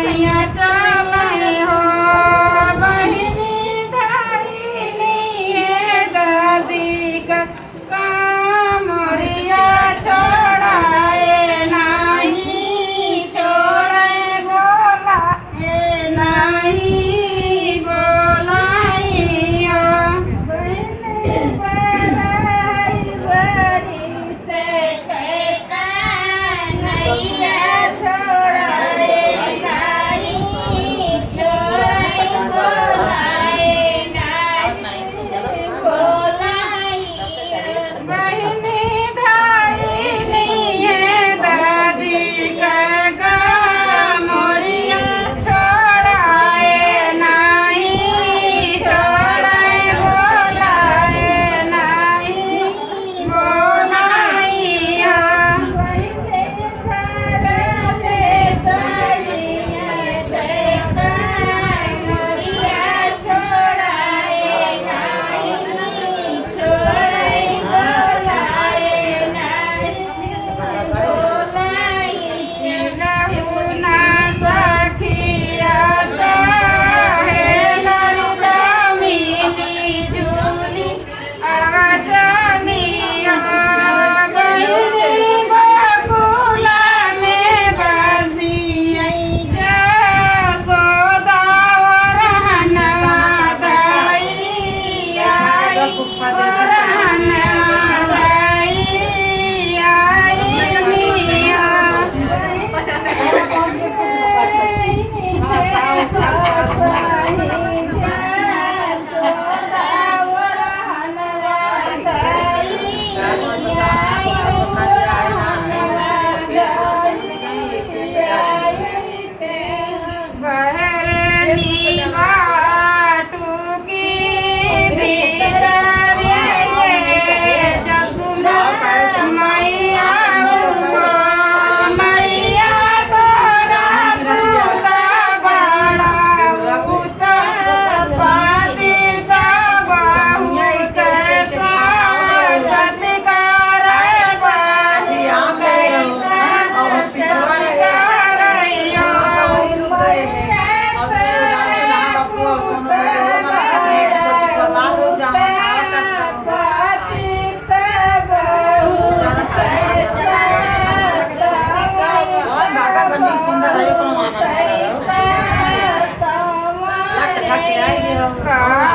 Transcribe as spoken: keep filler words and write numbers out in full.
चले हो बहिनी दाई, हे दादी का कामरिया छोड़ाए नाही, छोड़ाए बोलाए नाही, बोलाइयो। बहिनी बराई बरी से कहे का नैया छोड़ाए नाही, छोड़ाए बोलाए नाही, बोलाइयो। बहिनी दाई, हे दादी का कामरिया छोड़ाए नाही, छोड़ाए बोलाए नाही, बोलाइयो। बहिनी धरा ले दाई, हे कामरिया छोड़ाए नाही, छोड़ाए बोलाए नाही, बोलाइयो। केहू ना सखिया सहेलर मिली जुली आवा चली हो बहिनी गोकुला में बसी जसोदा वरहनवा दाई आई, वरहनवा दाई आई निया। बहरनी बाटू की भीतर ये जसुमा मैया हो, मैया तोरा दूत बड़ा उत्पत्ति त बहुत सत्कार बहुत सत्कार हो।